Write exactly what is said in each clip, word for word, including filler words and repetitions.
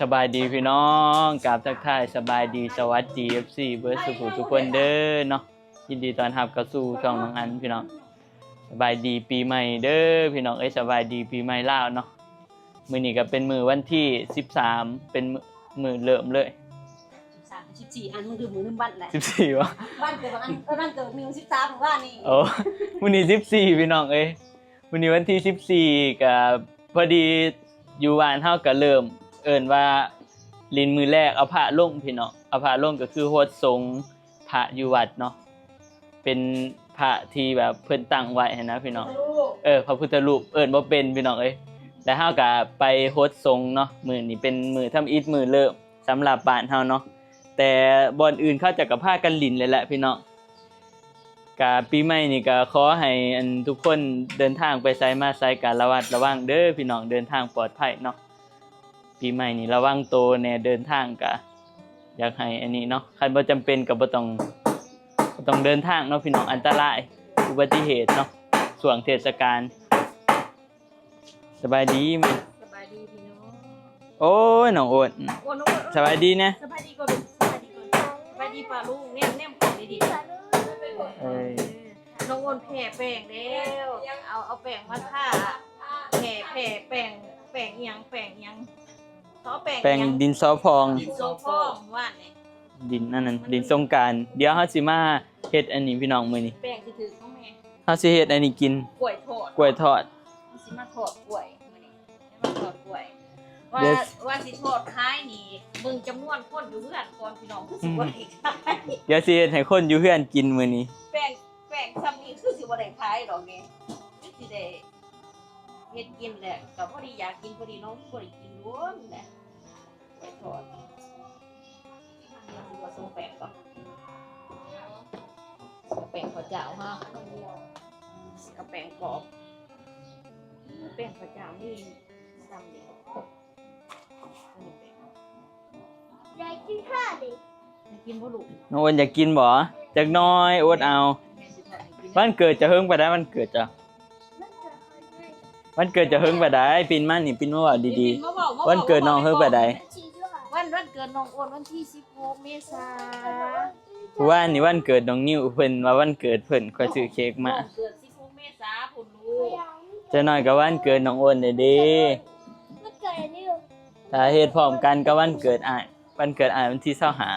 สบายดีพี่น้อง กราบทักทายสบายดี สวัสดี เอฟซี เบิดสุขุทุกคนเด้อเนาะ ยินดีต้อนรับเข้าสู่ช่องน้องอันพี่น้อง สบายดีปีใหม่เด้อพี่น้องเอ้ย สบายดีปีใหม่ลาวเนาะ มื้อนี้ก็เป็นมื้อวันที่สิบสาม เป็นมื้อ มื้อเริ่มเลย สิบสาม สิบสี่ อันมันคือมื้อลืมวันแหละ สิบสี่ วะ วันเกิดวันอัน เออ วันเกิดนิว สิบสาม มื้อวานนี้ โอ้ มื้อนี้สิบสี่ พี่น้องเอ้ย มื้อนี้วันที่สิบสี่ ก็พอดีอยู่บ้านเฮาก็เริ่มเอิ้นว่าหลิ้นมื้อแรก เอาพระลงพี่น้อง เอาพระลงก็คือหดสงพระอยู่วัดเนาะ เป็นพระที่แบบเพิ่นตั้งไว้หั้นนะพี่น้อง เออ พระพุทธรูปเอิ้นบ่เป็นพี่น้องเอ้ย แล้วเฮาก็ไปหดสงเนาะ มื้อนี้เป็นมื้อทำอิฐมื้อเริ่มสำหรับบ้านเฮาเนาะ แต่บ่อนอื่นเขาเจ้าก็พากันหลิ้นเลยแหละพี่น้อง กะปีใหม่นี่ก็ขอให้อันทุกคนเดินทางไปไสมาไสก็ระวัดระวังเด้อพี่น้อง เดินทางปลอดภัยเนาะ ปีใหม่นี่ระวังโตแหน่ เดินทางก็อยากให้อันนี้เนาะ คันบ่จำเป็นก็บ่ต้อง บ่ต้องเดินทางเนาะพี่น้อง อันตราย อุบัติเหตุเนาะ ช่วงเทศกาล สบายดีแม่ สบายดีพี่น้อง โอ้ย น้องโอ๊ต โอ้น้องโอ๊ต สบายดีนะ สบายดีก่อนลูก สบายดีก่อน สบายดีป้าลุง แนม แนมกล่องดีๆ เอ้ย น้องโอ๊ตแผ่แป้งแล้ว เอา เอาแป้งมาทา แผ่ แผ่แป้ง แป้งอิหยัง แป้งอิหยัง เขาเอาแป้ง แป้ง อิหยัง ดินสอพอง ดินสอพอง ว่านนี่ ดินอันนั้น มัน ดินสงกรานต์ เดี๋ยวเฮาสิมาเฮ็ดอันนี้พี่น้องมื้อนี้ แป้งที่ถือของแม่ เฮาสิเฮ็ดอันนี้กิน กล้วยทอด กล้วยทอด เฮาสิมาทอดกล้วยมื้อนี้ มาทอดกล้วย ว่า เดี๋ยว ว่าสิทอดขายนี่ เบิ่งจำนวนคนอยู่เฮือนก่อนพี่น้อง คือสิบ่ได้ขาย เดี๋ยวสิเฮ็ดให้คนอยู่เฮือนกินมื้อนี้ แป้ง แป้งซ่ำนี่คือสิบ่ได้ขายดอกนี่ คือสิได้เฮ็ดกินแหละ ก็พอดีอยากกินพอดีเนาะ บ่ได้กินโดนแหละ ไปทอด ผสมแป้งก่อน แป้งข้าวเจ้าเฮา กับแป้งกรอบ แป้งข้าวเจ้านี่ซ้ำนี่ อยากกินข้าวดิ อยากกินบ่ลูก น้องโอ๊ตอยากกินบ่ จักหน่อย อดเอา แม่สิทอดให้กิน วันเกิดเจ้าเฮิงปานใด วันเกิดเจ้า วันเกิดเจ้าเฮิงปานใด ปิ่นมานี่ ปิ่นมาเว้าดีๆ ปิ่นมาเว้า มาเว้า วันเกิดน้องเฮิงปานใด วัน วันเกิดน้องโอ๊ตวันที่สิบหกเมษา เมื่อวานนี่วันเกิดน้องนิว เพิ่นว่าวันเกิดเพิ่น ข้อยซื้อเค้กมา น้องเกิดสิบหกเมษาพุ้นลูก จักหน่อยก็วันเกิดน้องโอ๊ตเด้ วันเกิดนิว ถ้าเฮ็ดพร้อมกันกับวันเกิดอ้าย วันเกิดอ้ายวันที่ยี่สิบห้า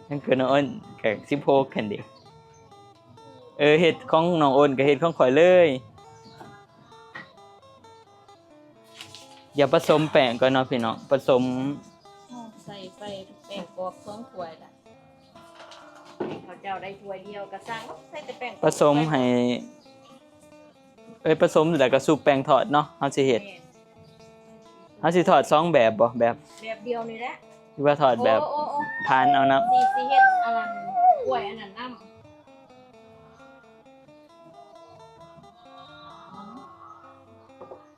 วันเกิดน้องโอ๊ตก็สิบหกหั่นเด้ เออ เฮ็ดของน้องโอ๊ตก็เฮ็ดของข้อยเลย เดี๋ยวผสมแป้งก่อนเนาะพี่น้อง ผสม ใส่ไปแป้งกรอบสองถ้วยละ ข้าวเจ้าได้ถ้วยเดียวก็สั่ง ใส่แต่แป้งกรอบ ผสมให้ เอ้ย ผสมแล้วก็ชุบแป้งทอดเนาะ เฮาสิเฮ็ด แม่น เฮาสิทอดสองแบบบ่ แบบ แบบเดียวนี่แหละ หรือว่าทอดแบบ โอ้ โอ้ โอ้ ผ่านเอานะ สิ สิเฮ็ดอันนั้น กล้วยอันนั้นนำ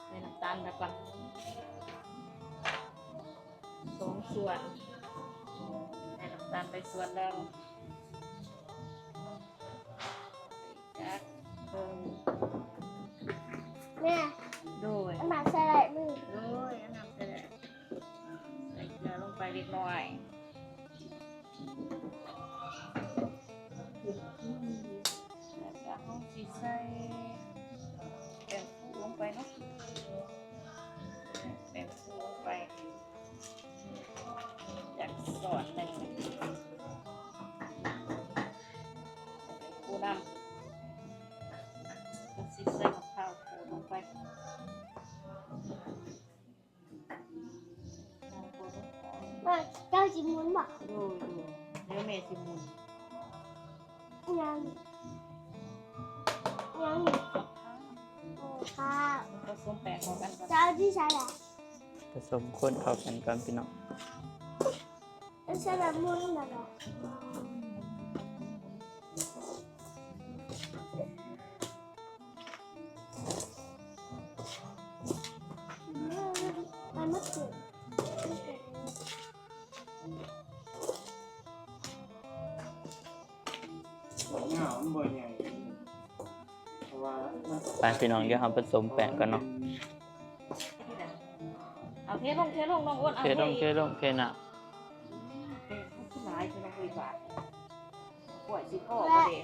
ใส่น้ำตาลไปก่อน สองส่วน ใส่น้ำตาลไปส่วนหนึ่ง จักเบิ่ง แม่ โดย เอามาใส่อะไรมือ โดย เอาน้ำใส่เลย ใส่เกลือลงไปเล็กน้อย แล้วก็เฮาสิใส่แป้งฟูลงไปเนาะ แป้งฟูลงไป จักส่วนหนึ่ง ผู้นำ ก็สิใส่มะพร้าวขูดลงไป ว่าเจ้าสิหมุนบ่ โดย โดย เดี๋ยวแม่สิหมุน ยัง ยัง โอ้ค่ะ ผสมแป้งเข้ากันก่อน เจ้าที่ใส่ละ ผสมคนเข้ากันก่อนพี่น้อง แล้วใส่แบบหมุนแบบ มันไม่ถึง เงามันบ่ใหญ่ เพราะว่ามัน ไปพี่น้อง เดี๋ยวเราผสมแป้งก่อนเนาะ เอา เทลง เทลง น้องอ้น เอา เทลง เทลง เทน้ำ หลาย เทลง เลยบาท กล้วยสิพ่อบ่เด้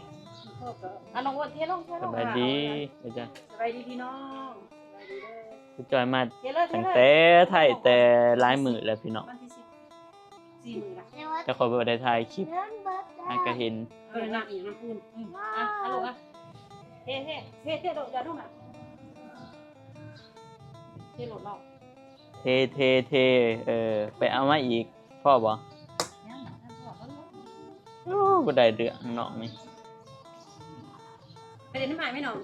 อ่ะ น้องอ้น เทลง เทลง สบายดี ค่ะ อาจารย์ สบายดีพี่น้อง สบายดีเด้อ คุณจอยมา เทเลย เทเลย ตั้งแต่ไทย แต่หลายมื้อแล้วพี่น้อง วันที่สิบสี่มื้อละ แต่ข้อยบ่ได้ถ่ายคลิป หากะเห็น เออ น้ำอีก น้ำอุ่น อืม อ่ะ เอาลูกอ่ะ เท เท เท เทโลด อย่าลงอ่ะ เทโลดเนาะ เท เท เท เออ ไปเอามาอีก พอบ่ ยัง ยังพอ โอ้ บ่ได้เรื่องน้องนี่ ไปเล่นน้ำหมากไหมน้อง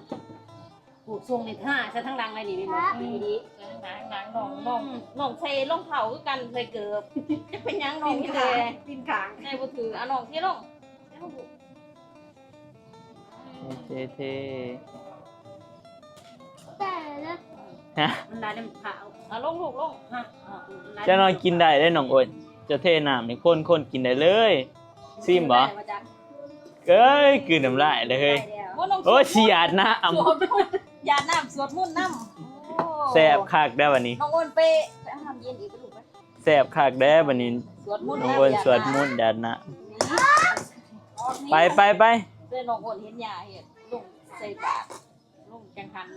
ผูกทรงนี่ท่าซะทั้งหลังเลยนี่ แม่นบ่ อืม ดี ทางหลัง ทางหลัง น้อง น้อง น้องใส่รองเท้าคือกัน ใส่เกิบ จักเป็นหยังน้อง ปีนขาง นี่แหละ ปีนขาง ใส่บ่ถือ อ่ะ น้องเทลง เทลงลูก เท่ๆ แต่ละ ฮะ มันได้น้ำขาว เอาลงลูก ลง ฮะ อ่ะ มันได้ เจ้าน้อยกินได้เด้น้องอ้น เจ้าเทน้ำนี่คนๆ กินได้เลย ซิมบ่ ได้บ่จ๊ะ เอ้ย กลืนน้ำลายเลยเฮ้ย ได้แล้ว โอ้ย สิหยาดน้ำ สวดมนต์ หยาดน้ำ สวดมนต์น้ำ โอ้ แซ่บคักเด้อบัดนี้ น้องอ้นไป ไปเอาน้ำเย็นอีกลูกไป แซ่บคักเด้อบัดนี้ สวดมนต์ น้องอ้น น้ำหยาดน้ำ สวดมนต์หยาดน้ำ นี่ ไป ไป ไป เจอน้องอ้นเห็นยาเฮ็ด ลงใส่บาตร ลงจังหัน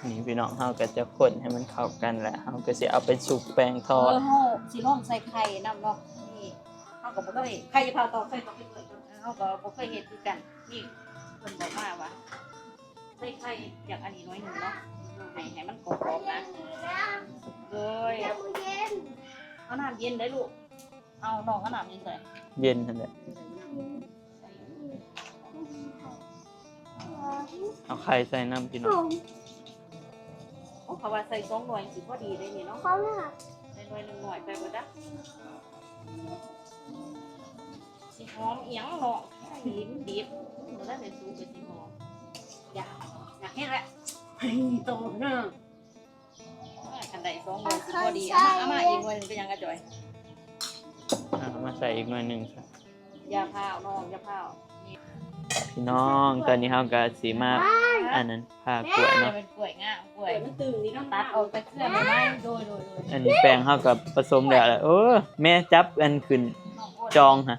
นี่พี่น้อง เฮาก็จะคนให้มันเข้ากันแหละ เฮาก็สิเอาไปชุบแป้งทอด เออ เฮาสิลองใส่ไข่นำเนาะ นี่ เฮาก็บ่เคย ไข่จะพาตอกใส่ตอกไปเลย เฮาก็บ่เคยเฮ็ดคือกัน นี่ เพิ่นบอกมาว่า ใส่ไข่จากอันนี้หน่อยหนึ่งเนาะ ให้ ให้มันกรอบๆนะ เลย เอาน้ำเย็นได้ลูก เอาน้องเอาน้ำเย็นใส่ เย็นหั่นแหละ เอาไข่ใส่น้ำพี่น้อง โอ้ เขาว่าใส่สองหน่วยสิพอดีเลยนี่เนาะ เขาเนี่ย ใส่หน่วยหนึ่งหน่วยไปบ่ได้ สิหอมเอียงเนาะ ดิบดิบ มันได้ใส่ซุปก็สิหอม อยาก อยากเฮ็ดแหละ โตเนาะ คันได้สองหน่วยสิพอดี เอามา เอามาอีกหน่วยหนึ่งเป็นหยังกะจอย อ่ะ เอามาใส่อีกหน่วยหนึ่งซะ อย่าพาวน้อง อย่าพาว นี่ พี่น้อง ตอนนี้เฮาก็สิมา อันนั้น ผ่ากล้วยเนาะ เป็นกล้วยงาม กล้วย มันตึงนี่เนาะ ตัดเอาแต่เครือมันไว้ โดย โดย โดย อันนี้แป้งเฮาก็ผสมแล้วแหละ โอ้ แม่จับอันขึ้นจองฮะ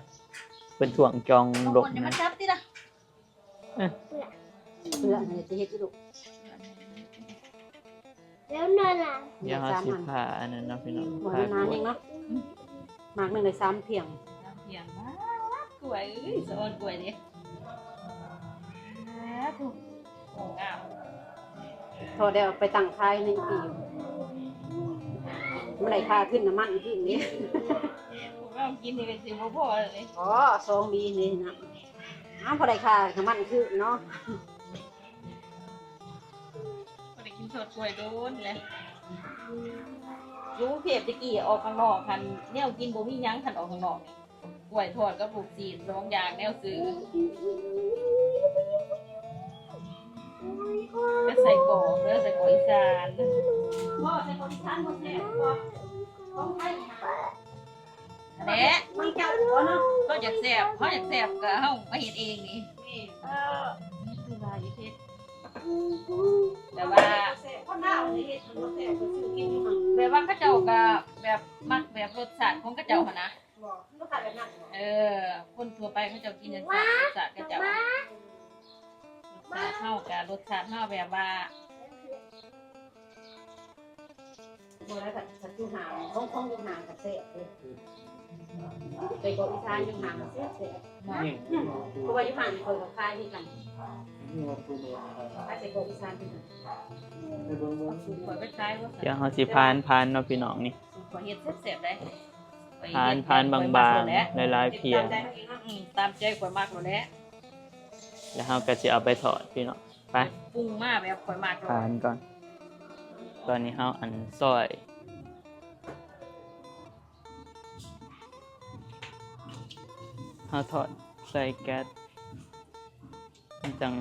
เพิ่นถ่วงจองลง น้องอ้นอย่ามา นะ จับติล่ะ เออ เพื่อให้จะเฮ็ดอยู่ลูก แล้วนั่นน่ะ เดี๋ยวเฮาสิผ่าอันนั้นเนาะพี่น้อง บ่ให้นานเองเนาะ หมากหนึ่งได้สามเพียง สามเพียง มากกล้วย เอ้ย สะออนกล้วยเด้ สาธุ โอ้ งาม ทอดแล้วไปตั้งขายในปี มันได้ค่าขึ้นน้ำมันขึ้นนี่ พวกเรากินนี่เป็นสิบ่พอเลย อ๋อ สองบีนี่นะ อ้าว พอได้ค่าน้ำมันขึ้นเนาะ บ่ได้กินทอดกล้วยโดนแล้ว อยู่กรุงเทพฯตะกี้ออกข้างนอกคันแนวกินบ่มีหยังคันออกข้างนอกนี่ กล้วยทอดกับลูกชิ้นสองอย่างแนวซื้อ ก็ไส้กรอกเด้อ ไส้กรอกอีสาน บ่ ไส้กรอกอีสานบ่แซ่บกว่าของไทย แหละ มันเจ้าหัวเนาะ เขาอยากแซ่บ เขาอยากแซ่บก็เฮามาเฮ็ดเองนี่ นี่ เออ นี่คือว่าอีเฮ็ด แต่ว่า แซ่บ คนลาวนี่เฮ็ดมันบ่แซ่บ ก็ซื้อกินอยู่หั่น แบบว่าเขาเจ้าก็แบบมักแบบรสชาติของเขาเจ้าหั่นนะ บ่ รสชาติแบบนั้นบ่ เออ คนทั่วไปเขาเจ้ากินจังซั่น รสชาติเขาเจ้า รสชาติเฮาก็รสชาติเฮาแบบว่า บ่ได้ ผัด ผัดอยู่ห้าง ของ ของอยู่ห้างก็แซ่บเด้ ไส้กรอกอีสานอยู่ห้างก็แซ่บแซ่บ อืม เพราะว่าอยู่ห้างนี่ข้อยก็ขายคือกัน ขายไส้กรอกอีสานคือกัน ข้อยก็ขายว่าซั่น เดี๋ยวเฮาสิผ่าน ผ่านเนาะพี่น้องนี่ ข้อยเฮ็ดแซ่บๆ ได้ ผ่าน ผ่านบางๆ หลายๆ เพียง อืม ตามใจข้อยมักโลดแหละ แล้วเฮาก็สิเอาไปทอดพี่น้อง ไป ปรุงมาแบบข้อยมักโลด ผ่านก่อน ตอนนี้เฮาอันซอย เฮาทอดใส่แก๊ส มันจัง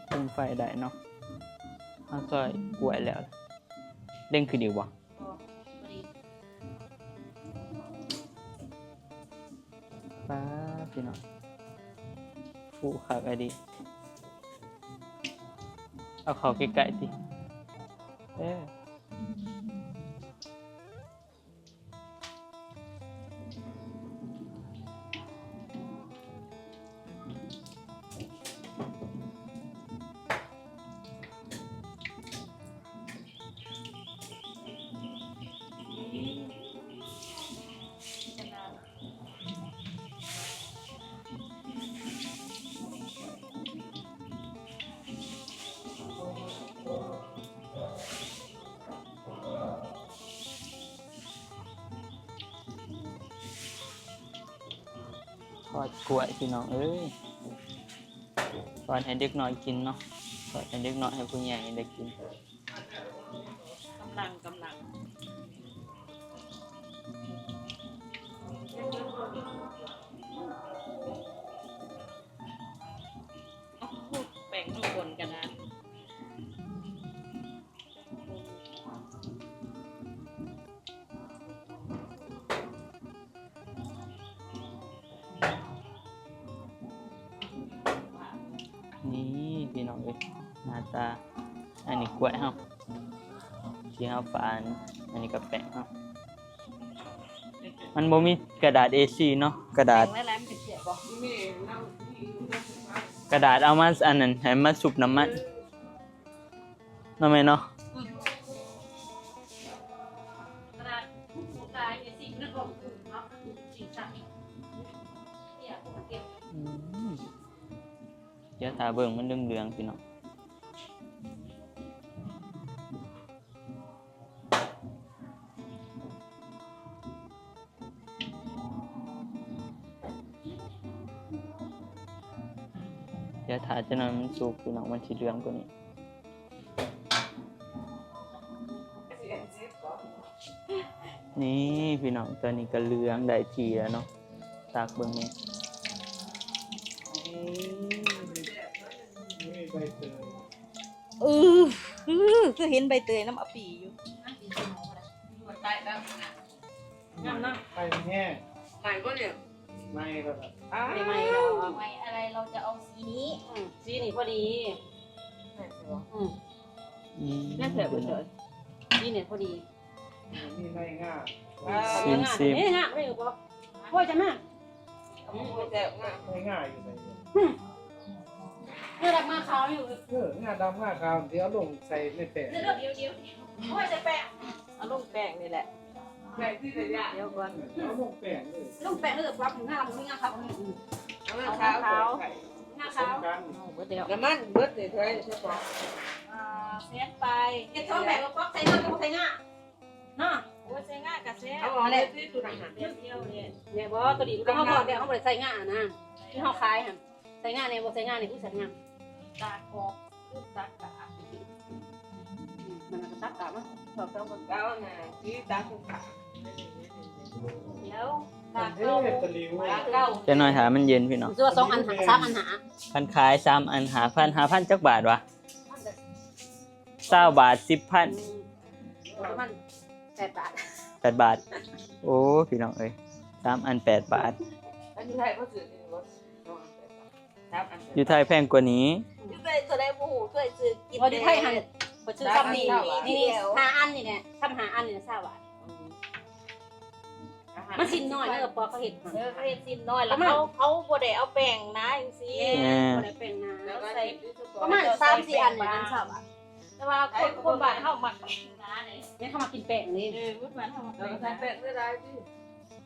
คุมไฟได้เนาะ เฮาซอยกล้วยแล้ว เด้งขึ้นอีกบ่ บ่ บ่ดี ป๊าด พี่น้อง ฟูคักอะดี เอาเข้าใกล้ๆ ติ เออ ทอดกล้วยพี่น้องเอ้ย ทอดให้เด็กน้อยกินเนาะ ทอดให้เด็กน้อยให้ผู้ใหญ่ได้กิน กำลัง กำลัง แป้งข้างบนกันนะ นี่พี่น้องเอ้ย หน้าตา อันนี้กล้วยเฮา ที่เฮาฝาน อันนี้ก็แป้งเฮา มันบ่มีกระดาษ เอ สี่ เนาะ กระดาษ แป้งหลายๆมันก็เสียบ่ กระดาษเอามาอันนั้น ให้มาชุบน้ำมัน เนาะแม่เนาะ อืม กระดาษ เอ สี่ มันก็คือเนาะ สีสัน เนี่ย อืม เดี๋ยวถ้าเบิ่งมันเหลืองๆพี่น้อง เดี๋ยวถ้าจะนอนมันสุกพี่น้อง มันสิเหลืองกว่านี้ นี่พี่น้อง ตอนนี้ก็เหลืองได้ที่แล้วเนาะ ตักเบิ่งแม่ เออ เออ คือเห็นใบเตยน้ำอปีอยู่ งามเนาะ ไฟมันแห้ง ใหม่บ่เนี่ย ไหม้แล้วครับ อ้าว ไม่ไหม้แล้ว ไม่อะไร เราจะเอาสีนี้ อืม สีนี้พอดี อืม อืม น่าแสบเลย สีเนี่ยพอดี มีไหม้ง่า อ่า ซิมซิม เอ้ย ง่าไม่เหรอ พ่อจะมา อืม แสบง่า ไหม้ง่าอยู่ไหนเนี่ย อืม เลือดออกมาขาวอยู่ เออ ง่าดำง่าขาว เดี๋ยวลงใส่ในแป้ง เดี๋ยว เดี๋ยว เดี๋ยว พ่อจะแปะ เอาลงแป้งนี่แหละ แป้งที่ไหนเนี่ย เดี๋ยวก่อน เอาลงแป้งเลย ลงแป้งเลย ป๊อป ง่ามันไม่ง่าครับ เอาง่าขาว เอาง่าขาว ง่าขาว ผสมกัน เอาเบิดแล้ว น้ำมันเบิดเลยเถอะเฉพาะ อ่า เสียไป เฮ็ดท้องแป้งก็ป๊อป ใส่ง่าก็ใส่ง่า เนาะ โอ้ย ใส่ง่ากะแซ่บ เอาออกเลยที่ตัวนั้นน่ะ เดียวๆเนี่ย เนี่ยบ่ ตัวนี้มันก็เฮาทอดแล้ว เฮาบ่ได้ใส่ง่านะ ที่เฮาขายหั่น ใส่ง่าเนี่ย บ่ใส่ง่าเนี่ย คือใส่ง่า ตากรอบ คือตากกะ อืม มันก็ตากกะมัน ชอบเจ้าคนเก่าน่ะ ที่ตากกะ เดี๋ยว ตากเก่า ตากเก่า จะหน่อยหามันเย็นพี่น้อง ซื้อว่าสองอันห้า สามอันห้า คันขายสามอันห้าพัน ห้าพันจักบาทวะ ซาวบาท สิบพัน ประมาณแปดบาท แปดบาท โอ้ พี่น้องเอ้ย สามอันแปดบาท อันนี้ไทยเขาซื้อนี่บ่ สามอันแปดบาท อยู่ไทยแพงกว่านี้ อยู่ไทยเท่าใดบ่ฮู้ เคยซื้อกิน บ่ อยู่ไทยหั่น แต่ ข้อยซื้อซ้ำนี่ สามอันเท่าบาท นี่ นี่ ห้าอันนี่แหละ ซ้ำห้าอันนี่ซาวบาท อืม มันสิ้นน้อยเด้อ ปอเขาเฮ็ดหั่น เออ เขาเฮ็ดสิ้นน้อย แล้ว ประมาณ เขา เขาบ่ได้เอาแป้งหนาจังซี่ แม่น บ่ได้แป้งหนา แล้วก็ ใส่ เฮ็ดอยู่ทุก ประมาณ สามสี่อันเนี่ย อันซาวบาท แต่ว่าคน คนบ้านเฮามักแป้งหนาเด้ เนี่ยเขามากินแป้งนี่ เออ คนบ้านเฮามัก แล้ว แป้ง ก็ใส่ หนา แป้งได้หลายติ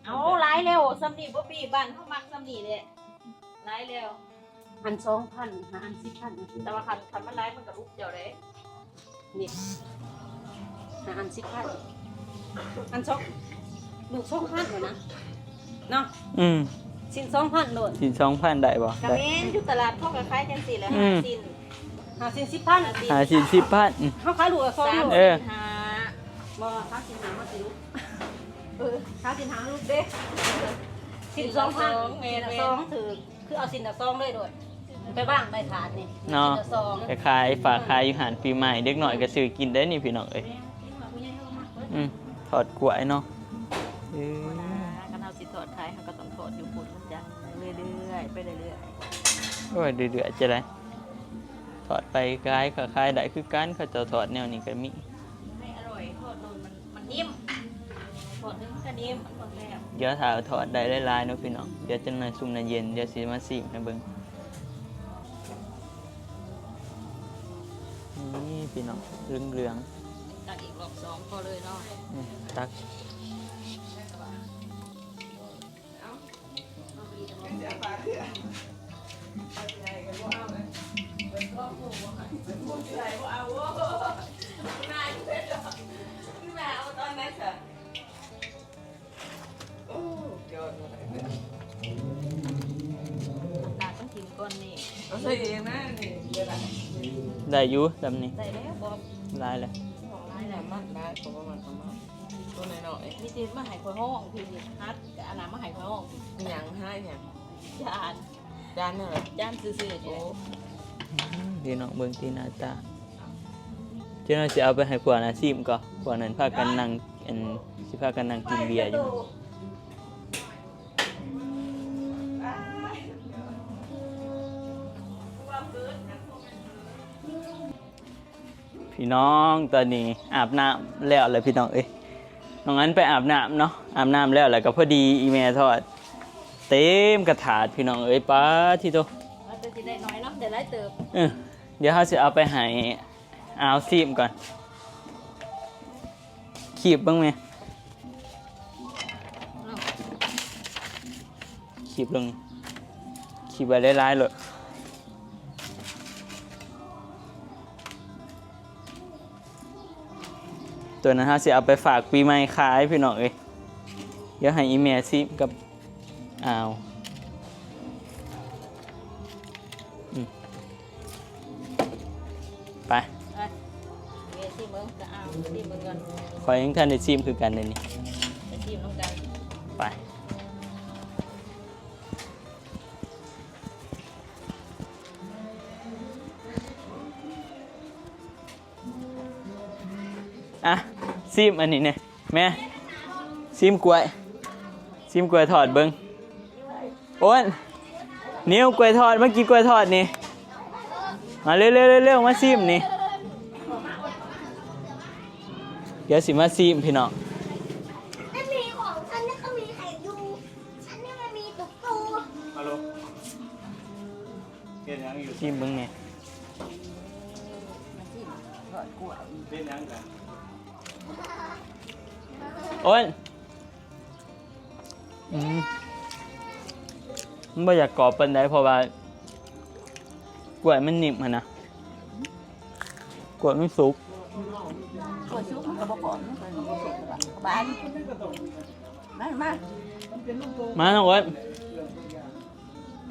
เอาหลายแล้ว ซ้ำนี่บ่ปี บ้านเฮามักซ้ำนี่แหละ หลายแล้ว อันสองพัน หาอันสิบพัน แต่ว่าคัน คันมันหลายมันก็ลุกเจ้าเด้ นี่ หาอันสิบพัน อันสอง ลูกสองพันเลยนะ เนาะ อืม สิ้นสองพันโลด สิ้นสองพันได้บ่ กะ ได้ แม่น อยู่ตลาดเขาก็ขายจังซี่แหละ อืม ห้าสิ้น ห้าสิ้นสิบพัน ห้าสิ้นสิบพัน เขาขายลูกละสองโลด เออ ห้า บ่ สามสิบห้ามาสิลูก เออ สามสิบห้าลูกเด้ สิ้นสองพัน แม่นๆ สิ้นละสองถือ คือเอาสิ้นละสองเลยโลด ไปวางใบถาดนี่ เนาะ สิ้นละสอง ไปขาย ฝากขายอยู่ห้านปีใหม่ เด็กน้อยก็ซื้อกินได้นี่พี่น้องเอ้ย แม่น ผู้ใหญ่เขาก็มักเบิด อืม ทอดกล้วยเนาะ เออ ธรรมดา คันเฮาสิทอดขาย เฮาก็ต้องทอดอยู่พุ้นจ้ะ เรื่อยๆ ไปเรื่อยๆ โอ้ย เรื่อยๆ จะได้ ทอดไปขายก็ขายได้คือกัน เขาเจ้าทอดแนวนี้ก็มี ให้อร่อย ทอด นิ่ม ทอดถึงกะนิ่ม มันบ่แซ่บ เดี๋ยวถ้าทอดได้หลายๆเนาะพี่น้อง เดี๋ยวจักหน่อยซุมน้ำเย็น เดี๋ยวสิมาซิมให้เบิ่ง นี่พี่น้อง เหลืองๆ ตักอีกรอบสองพอเลยเนาะ อืม ตัก ตาต้องกินก่อนนี่ เอาใส่เองนะนี่ ได้อยู่ซำนี่ ได้แล้วบ่ หลายแล้ว ของหลายแล้ว มันได้ เพราะว่ามันประมาณ ตัวน้อยๆ มีแต่มาให้ข้อยฮ้องพี่ ฮัดอันนั้นมาให้ข้อยฮ้องพี่ หยังหาหยัง จาน จานนั่นเหรอ จานซื่อๆนี่แหละ โอ้ อืม พี่น้องเบิ่งที่หน้าตา เจ้าหน้าสิเอาไปให้พวกนั้นซิมก่อน พวกนั้นพากันนั่ง อัน สิพากันนั่งกินเบียร์อยู่ พี่น้อง ตอนนี้อาบน้ำแล้วเลยพี่น้องเอ้ย น้องอันไปอาบน้ำเนาะ อาบน้ำแล้ว แล้วก็พอดีอีแม่ทอด เต็มกระถาดพี่น้องเอ้ย ป๊าดที่โต เอาแต่สิได้น้อยเนาะ ได้หลายเติบ เออ เดี๋ยวเฮาสิเอาไปให้อาวซิมก่อน คีบเบิ่งแม่ เอา คีบลง คีบไว้หลายๆโลด ตัวนั้นเฮาสิเอาไปฝากปีใหม่ขายพี่น้องเอ้ย เดี๋ยวให้อีแม่ซิมกับ อ้าว อืม ไป ไป เดี๋ยวซิมเบิ่ง ก็เอาซิมเบิ่งก่อน ข้อยยังทันได้ซิมคือกันเลยนี่ ไปซิมนำกัน ไป อ่ะ ซิมอันนี้เนี่ย แม่ ซิมกล้วย ซิมกล้วยทอดเบิ่ง โอ้น นิวกล้วยทอด มากินกล้วยทอดนี่ มาเร็วๆๆๆ มาซิมนี่ เดี๋ยวสิมาซิมพี่น้อง ไม่มีของฉันนี่ก็มีไข่ยู ฉันนี่มันมีตุ๊กตู ฮัลโหล เฮ็ดหยังอยู่ ซิมเบิ่งแหน่ มาซิมทอดกล้วย เฮ็ดหยังกัน โอ้ย อืม มันบ่อยากกรอบปานใด เพราะว่ากล้วยมันนิ่มหั้นนะ กล้วยมันสุก กล้วยสุกมันก็บ่กรอบ มันก็บ่สุก บาน มา มา มาน้องโอ๊ต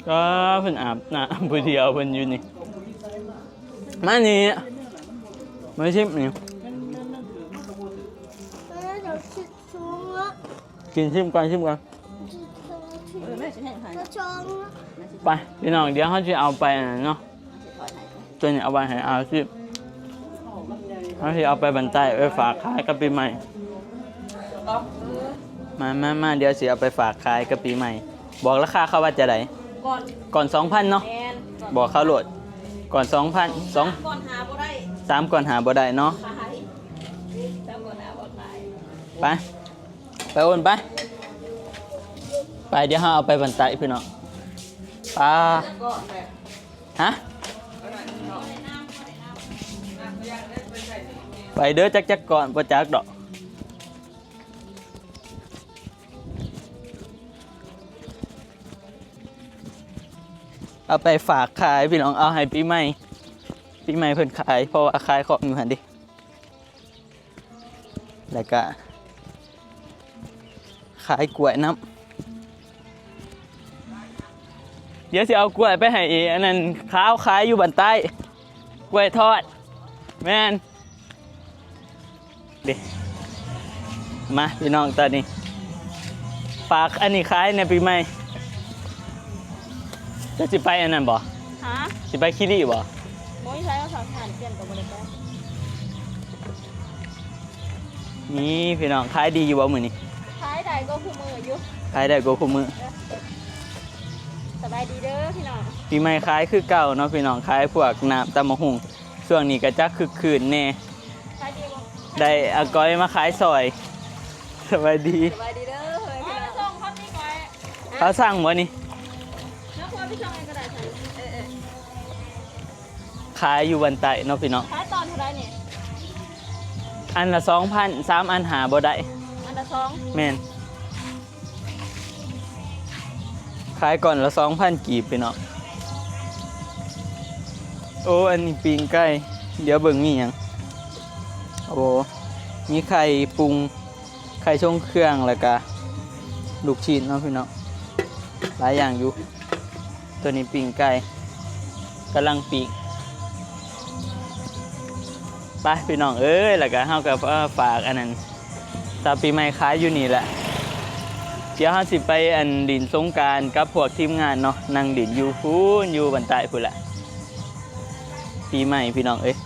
ก็เพิ่นอาบน้ำผู้เดียวเพิ่นอยู่นี่ มานี่ มาชิมนี่ เออ เดี๋ยวชิม กินชิมก่อน ชิมก่อน เออ แม่สิให้ เดี๋ยวชม ไป พี่น้อง เดี๋ยวเฮาสิเอาไปอันนั้นเนาะ ตัวนี้เอาไว้ให้อาวซิม เฮาสิเอาไปบันไตไปฝากขายกับปีใหม่ มามามา เดี๋ยวสิเอาไปฝากขายกับปีใหม่ บอกราคาเขาว่าจะได ก่อน ก่อนสองพันเนาะ แม่น บอกเขาโลด ก่อนสองพัน สอง สามก่อนหาบ่ได้ สามก่อนหาบ่ได้เนาะ ขาย สามก่อนหาบ่ขาย ไป ไปโอนไป ไป เดี๋ยวเฮาเอาไปบันไตพี่น้อง ปา ฮะ ไปเด้อ จักจักก่อน บ่จักดอก เอาไปฝากขายพี่น้อง เอาให้ปีใหม่ ปีใหม่เพิ่นขาย เพราะว่าขายของอยู่หั่นเด้ แล้วก็ขายกล้วยนำ เดี๋ยวสิเอากล้วยไปให้อีอันนั้น ขาวขายอยู่บ้านใต้ กล้วยทอด แม่น เด้ มาพี่น้อง ตอนนี้ ฝากอันนี้ขายในปีใหม่ จะสิไปอันนั้นบ่ ฮะ สิไปคิริบ่ บ่มีไผมาฝากทาน เปลี่ยนก็บ่ได้ไป นี่พี่น้อง ขายดีอยู่บ่มื้อนี้ ขายได้กว่าคู่มื้ออยู่ ขายได้กว่าคู่มื้อ เออ สบายดีเด้อพี่น้อง ปีใหม่ขายคือเก่าเนาะพี่น้อง ขายพวกน้ำตำบักหุ่ง ช่วงนี้ก็จักคึกคืนแน่ ขายดีบ่ ได้อาก้อยมาขายซอย สบายดี สบายดีเด้อเฮ้ยพี่น้อง เขาสั่งบ่นี่ แล้วพวกพี่ช่องเองก็ได้ค่ะเออเออ ขายอยู่บ้านใต้เนาะพี่น้อง ขายตอนเท่าไหร่นี่ อันละสองพัน สามอันหาบ่ได้ อันละสอง แม่น ขายก่อนละสองพันกีบพี่น้อง โอ้ อันนี้ปิ้งไก่ เดี๋ยวเบิ่งมีหยัง โอ้ มีไข่ปรุง ไข่ทรงเครื่อง แล้วก็ลูกชิ้นเนาะพี่น้อง หลายอย่างอยู่ ตัวนี้ปิ้งไก่ กำลังปิ้ง ไปพี่น้องเอ้ย แล้วก็เฮาก็ฝากอันนั้น ตาปีใหม่ขายอยู่นี่แหละ เดี๋ยวเฮาสิไปอันหลิ้นสงกรานต์กับพวกทีมงานเนาะ นั่งหลิ้นอยู่พู้น อยู่บ้านใต้พู้นแหละ ปีใหม่พี่น้องเอ้ย